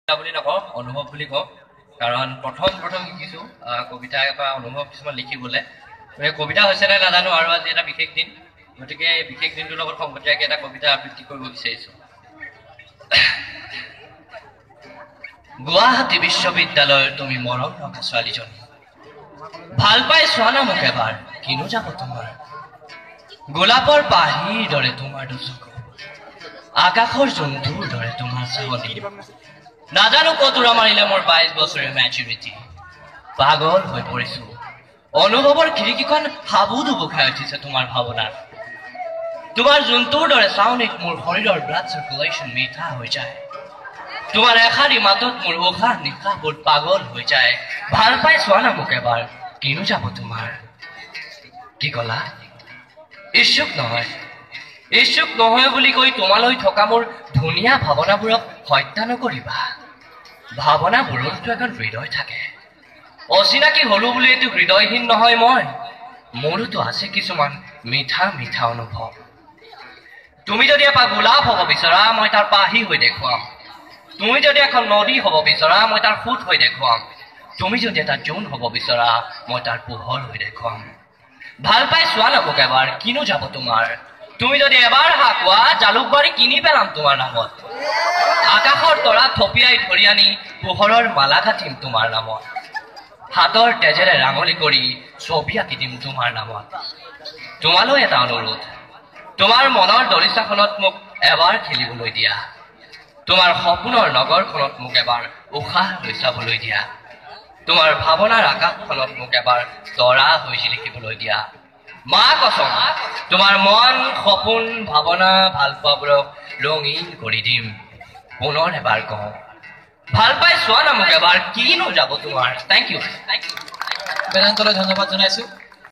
বুলি নকওঁ, অনুভৱ বুলি কওঁ, কাৰণ প্ৰথম প্ৰথম শিকিছোঁ কবিতা বা অনুভৱ কিছুমান লিখিবলৈ। গতিকে কবিতা হৈছে নে নাজানো, আৰু আজি এটা বিশেষ দিন, গতিকে এই বিশেষ দিনটোৰ লগত সংগতি ৰাখি এটা কবিতা আবৃত্তি কৰিব বিচাৰিছোঁ। গুৱাহাটী বিশ্ববিদ্যালয়ৰ তুমি মৰম লগা ছোৱালীজনী, ভাল পাই চোৱা না মোক এবাৰ, কিনো যাব তোমাৰ। গোলাপৰ পাহিৰ দৰে তোমাৰ দুচকু, আকাশৰ জোনটোৰ দৰে তোমাৰ চাৱনি। নাজানো ক'ত উৰা মাৰিলে মোৰ 22 বছৰীয়া মেচুৰিটি। পাগল হৈ পৰিছো, অনুভৱৰ খিৰিকীখন হাবু-ডুবু খাই উঠিছে তোমাৰ ভাৱনাত। তোমাৰ জোনটোৰ দৰে চাৱনিত মোৰ শৰীৰৰ ব্লাড চাৰ্কুলেশ্যন মিঠা হৈ যায়। তোমাৰ এষাৰি মাতত মোৰ উশাহ নিশাহবোৰ পাগল হৈ যায়। ভাল পাই চোৱা না মোক এবাৰ, কিনো যাব তোমাৰ। কি কলা? ইচ্ছুক নহয়, ইচ্ছুক নহয় বুলি কৈ তোমালৈ থকা মোৰ ধুনীয়া ভাৱনাবোৰক হত্যা নকৰিবা। ভাৱনাবোৰতো এখন হৃদয় থাকে। অচিনাকি হলো বুলি এইটো হৃদয়হীন নহয় মই, মোৰোতো আছে কিছুমান মিঠা মিঠা অনুভৱ। তুমি যদি এপাহ গোলাপ হ'ব বিচৰা, মই তাৰ পাহি হৈ দেখুৱাম। তুমি যদি এখন নদী হ'ব বিচৰা, মই তাৰ সোঁত হৈ দেখুৱাম। তুমি যদি এটা জোন হ'ব বিচৰা, মই তাৰ পোহৰ হৈ দেখুৱাম। ভাল পাই চোৱা না মোক এবাৰ, কিনো যাব তোমাৰ। তুমি যদি এবাৰ হা কোৱা, জালুকবাৰী কিনি পেলাম তোমাৰ নামত। আকাশৰ তৰা থপিয়াই ধৰি আনি পোহৰৰ মালা গাঁঠিম তোমাৰ নামত। হাতৰ তেজেৰে ৰাঙলী কৰি ছবি আঁকি দিম তোমাৰ নামত। তোমালৈ এটা অনুৰোধ, তোমাৰ মনৰ দলিচাখনত মোক এবাৰ খেলিবলৈ দিয়া। তোমাৰ সপোনৰ নগৰখনত মোক এবাৰ উশাহ লৈ চাবলৈ দিয়া। তোমাৰ ভাৱনাৰ আকাশখনত মোক এবাৰ তৰা হৈ জিলিকিবলৈ দিয়া। মা কচম, তোমাৰ মন, সপোন, ভাৱনা, ভালপোৱাবোৰক ৰঙীন কৰি দিম। পুনৰ এবাৰ কওঁ, ভাল পাই চোৱা না মোক এবাৰ, কিনো যাব তোমাৰ। Thank U. বেদান্তলৈ ধন্যবাদ জনাইছোঁ।